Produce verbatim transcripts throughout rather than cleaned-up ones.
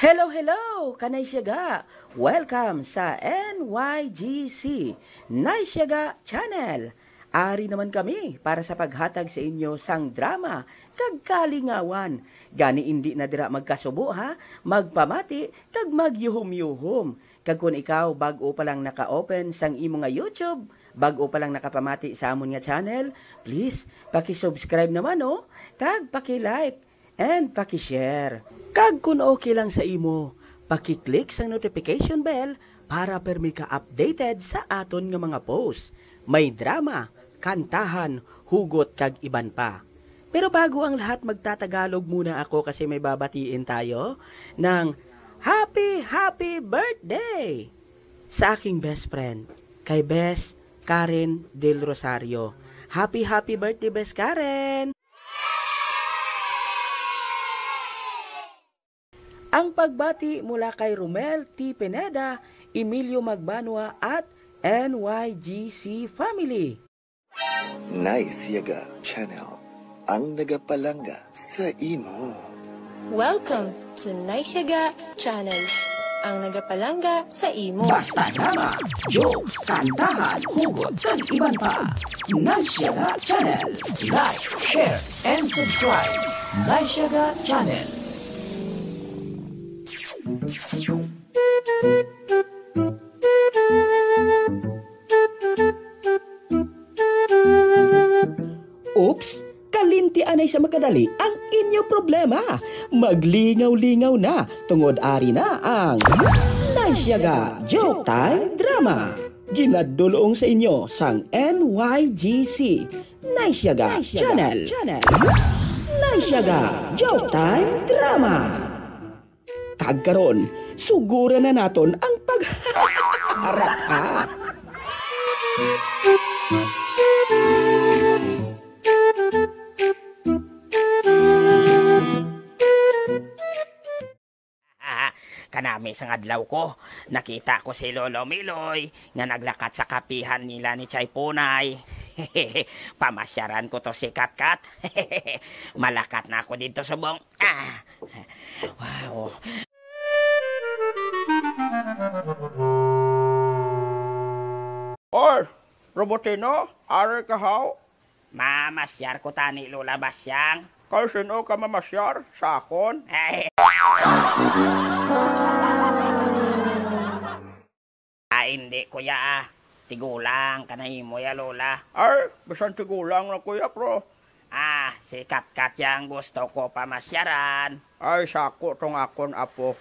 Hello, hello! Kanay siyaga! Welcome sa N Y G C, Nay Siyaga Channel. Ari naman kami para sa paghatag sa inyo sang drama kag kalingawan. Gani indi na dira magkasubo, ha, magpamati kag magyuhom-yuhom. Kag kun ikaw bag-o pa lang naka-open sang imo nga YouTube, bag-o pa lang nakapamati sa amon nga channel, please paki-subscribe naman, oh, kag paki-like and paki-share. Kag kun okay lang sa imo, paki-click sang notification bell para permi ka updated sa aton nga mga post. May drama, kantahan, hugot kag iban pa. Pero bago ang lahat, magtatagalog muna ako kasi may babatiin tayo ng happy, happy birthday sa aking best friend, kay Bes Karen Del Rosario. Happy, happy birthday, Bes Karen! Ang pagbati mula kay Romel T Pineda, Emilio Magbanua at N Y G C family. Nay Siyaga Channel, ang nagapalangga sa imo. Welcome to Nay Siyaga Channel, ang nagapalangga sa imo. Basta drama, jokes, kantahan, hugot, kag iban pa. Nay Siyaga Channel. Like, share, and subscribe. Nay Siyaga Channel. Oops! Kalinti anay sa makadali ang inyo problema. Maglingaw-lingaw na, tungod ari na ang Nay Siyaga Joke Time Drama. Ginadulong sa inyo sang N Y G C, Nay Siyaga Channel. Nay Siyaga Joke Time Drama. Kag karon, suguran na naton ang pagharak. Kanami sang adlaw ko, nakita ko si Lolo Miloy nga naglakat sa kapihan nila ni Chay Punay. Pamasyaran ko to si Katkat. Malakat na ako dito subong. Ah! Wow. Oy, Robotino, ari ka haw? Mamasyar ko tani, Lola Basyang. Kay sin-o ka mamasyar? Sa akon? Ay. Ah, hindi, kuya, ah. Tigulang ka na imo ya, Lola. Ay, bisan tigulang na, kuya, pero... Ah, si Katkat ya ang gusto ko pamasyaran. Ay, sako tong akon apo.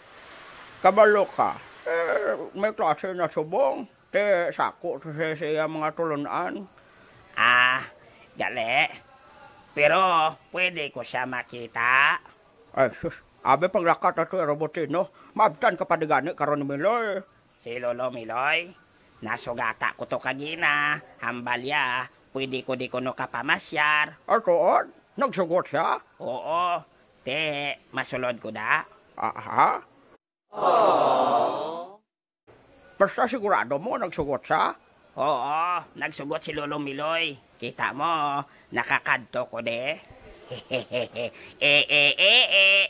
Kabalo ka, eh, may klase na subong. Ti, sako to siya sa iya mga tulun-an. Ah, gali. Pero pwede ko siya makita. Ay, sus. Abi paglakat ato, Robotino. Maabtan ka pa di gani karon ni Miloy. Si Lolo Miloy, nasugata ko to kagina. Hambal ya, pwede ko di kuno ka pamasyar. Ay, tuod? Nagsugot siya? Oo. Ti, masulod ko da. Aha. Basta sigurado mo, nagsugot siya? Oo, nagsugot si Lolo Miloy. Kita mo, nakakadto ko di. Eh, eh, eh, eh.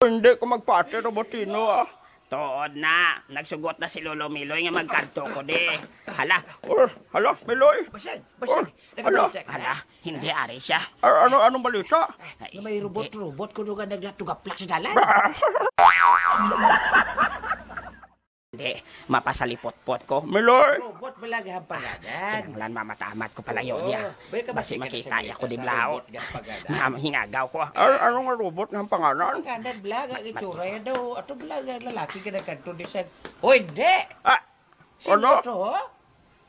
Hindi ko magpati, Robotino, ah. Tuod na, nagsugot na si Lolo Miloy nga magkadto ko di. Hala. Oh, hala, Miloy. Basag, basag. Oh, hala. Nagbalita ka na? Hala, hindi ari siya. Ah, ano, anong balita? Ay, Nga may hindi. Robot-robot kuno nga nagtugaplak sa dalan. Hindi, mapasalipotpot ko. Miloy! Robot bala nga ang pangalan. Kinahanglan mamatamat ko palayo Oo. Niya. Bay, ka Basi makikita makita sa niya ko di sa blaho. Robot nga ang pangalan. Mahingaw ko. Ar-, ano nga robot nga ang pangalan? Ang kanan bala nga itsura yan daw. Ato bala nga lalaki ka nagkanto di sa... Oy, hindi! Ah, Sino ano? To, ho?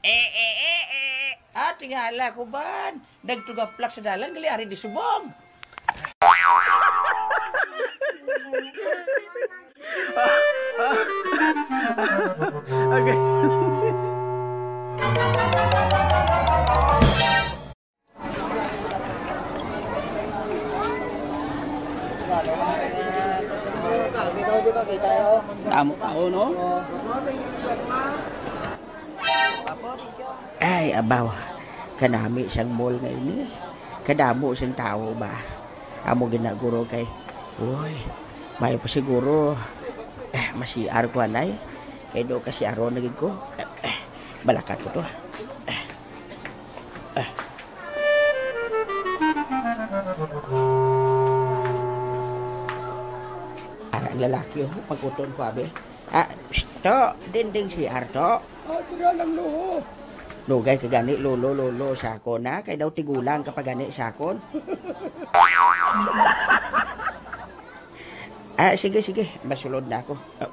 Eh, eh, eh, eh. Ah, tingala ko ban. Nagtugaplak sa dalan, gali ari di subong. Okay. Damo tao, no? Ay, abaw. Kanami sang mall nga ini. Kadamo sang tao ba? Amo ginaguro kay Uy, maayo pa siguro. Eh, ma-C R ko anay. Kay do ka-C R-on na gid ko. Eh, eh, balakat ko to. Eh, eh. Para ang lalaki, oh, pag-uton ko, abi. Ah, psst, to, dinding C R to. Ah, tira lang, Lolo. Dugay ka gani, Lolo, Lolo, sa akon, ha? Kay daw tigulang ka pa gani sa akon. Ah, sige, sige. Masulod na ako. Oh.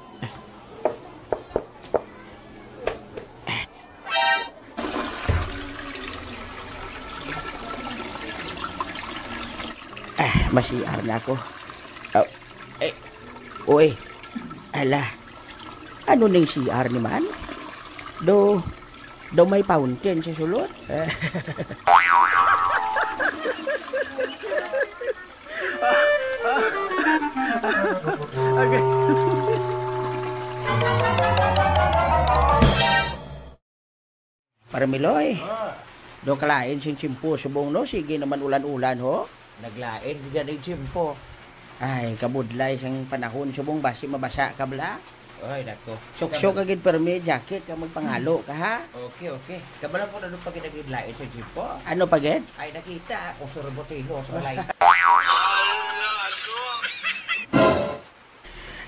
Ah, ma-C R na ako. Oh. Eh, uy. Ala. Ano ning C R ni man? Do, do may fountain sa sulod? Agay. Parmiloy. Ah. Do kalain sing tiyempo subong, no? Sige naman ulan-ulan, ho. Naglain gid ang tiyempo. Ay, kabudlay sang panahon subong basi mabasa ka bala. Ay, dako. Suksok ka gid permi jacket ka magpangalo ka, ha? Okay, okay. Kabalo po na pa gid ang lain sa tiyempo. Ano pa gid? Ay, nakita ako sa robotino sa balay.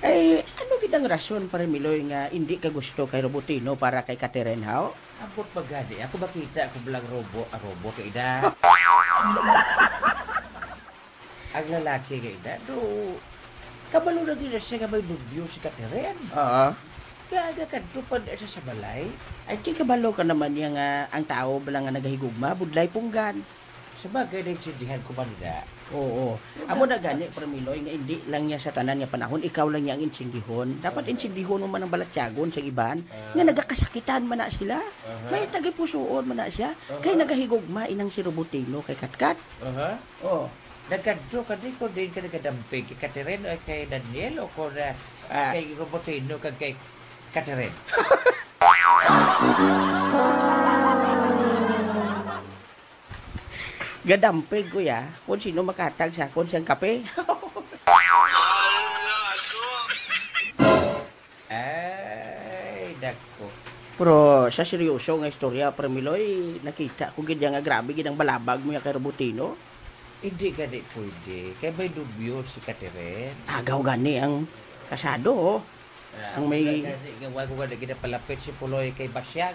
Ay, ano gid ang rason, Parmiloy, nga indi ka gusto kay Robotino para kay Catherine, haw? Ambot pa gani, ako makita ako bala ang robot, ang robot kay ida. Ang lalaki kay ida, do, kabalo na gid na siya nga may nobyo si Catherine. Oo. Kaya nagkadto pa na siya sa balay. Ay, di kabalo ka naman niya nga ang tao bala nga nagahigugma, budlay punggan. Sabagay, naintindihan ko man na. Oo. Amo na gani, Parmiloy, nga indi lang niya sa tanan nga panahon, ikaw lang niya ang intindihon. Dapat intindihon mo man ang balatyagon sa iban, Ah. nga nagakasakitan man na sila. Aha. May tagipusoon man na siya. Aha. Kay nagahigugma inang si Robotino kay Katkat. Aha. Oh. Nagkadto ka di ko din ka nagadampig kay Catherine o kay Daniel o kung, ah, Ah. kay Robotino kag kay Catherine. Gadampig, kuya, kung sino makatag sa akon siyang kape. Ay, dako. Pero sa seryoso nga istorya, Parmiloy, nakita ko gid nga grabe gid ang balabag mo ya kay Robotino. Hindi gani pwede. Kay may nobyo si Catherine. Agaw gani ang kasado, oh. Ah, ang may wala gani, nga wala ko gani ginapalapit si Puloy kay Basyag.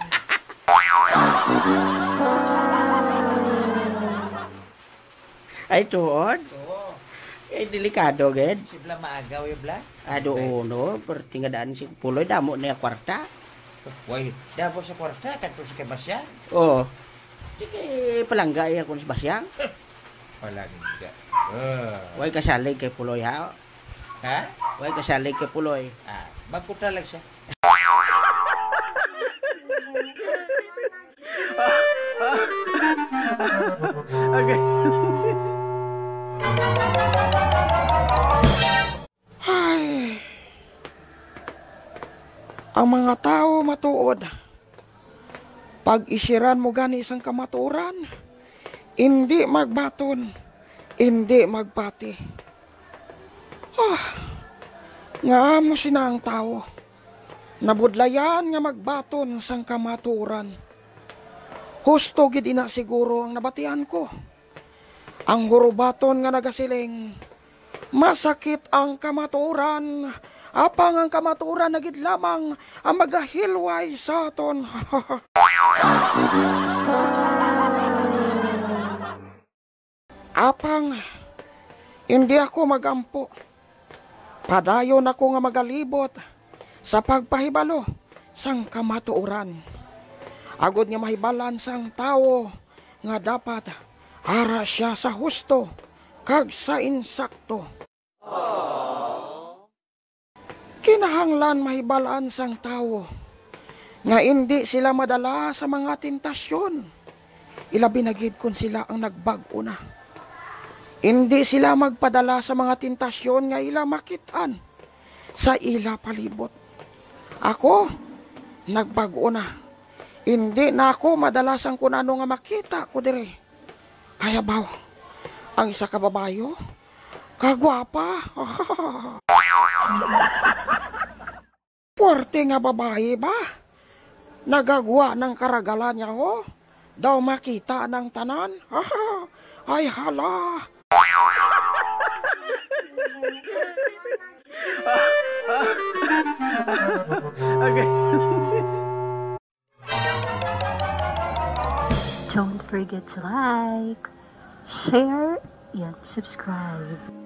Ay, tuod? Oo. Eh, delikado, gid. Si Bla maagaw yung Bla? Ado, Okay. no? Pero tingadaan si Puloy, damo na yung kwarta. Way, damo sa kwarta, kanto sa kay Basyag. Oo. Di kay palangga iya kung si Basyag. Palangga. Ah. Way kasalig kay Puloy, ha? Ha? Way kasalig kay Puloy. Ah, magkuta lang siya. Okay. Ay. Ang mga tawo matuod, pag isiran mo gani sang kamatuoran, indi magbaton, indi magpati. Ah, nga amo sina ang tawo, nabudlayan nga magbaton sang kamatuoran. Husto gid ina siguro ang nabatian ko. Ang hurubaton nga nagasiling, "Masakit ang kamatuoran, apang ang kamatuoran na gid lamang ang magahilway sa aton." Apang, hindi ako magampo. Padayon ako nga magalibot sa pagpahibalo sang kamatuoran, agod nga mahibal-an sang tawo nga dapat ara sia sa husto kag sa insakto. Kinahanglan mahibal-an sang tawo nga indi sila madala sa mga tentasyon, ilabi na gid kon sila ang nagbag-o na. Indi sila magpadala sa mga tentasyon nga ila makit-an sa ila palibot. Ako, nagbag-o na. Indi na ako madala sang kun ano nga makita ko diri. Ay, abaw, ang isa ka babayo, Kagwapa. Puwerte nga babayi ba? Nagagwa ng karagalan niya, ho? Daw makita ng tanan? Ay, hala! Okay. Don't forget to like, share, and subscribe.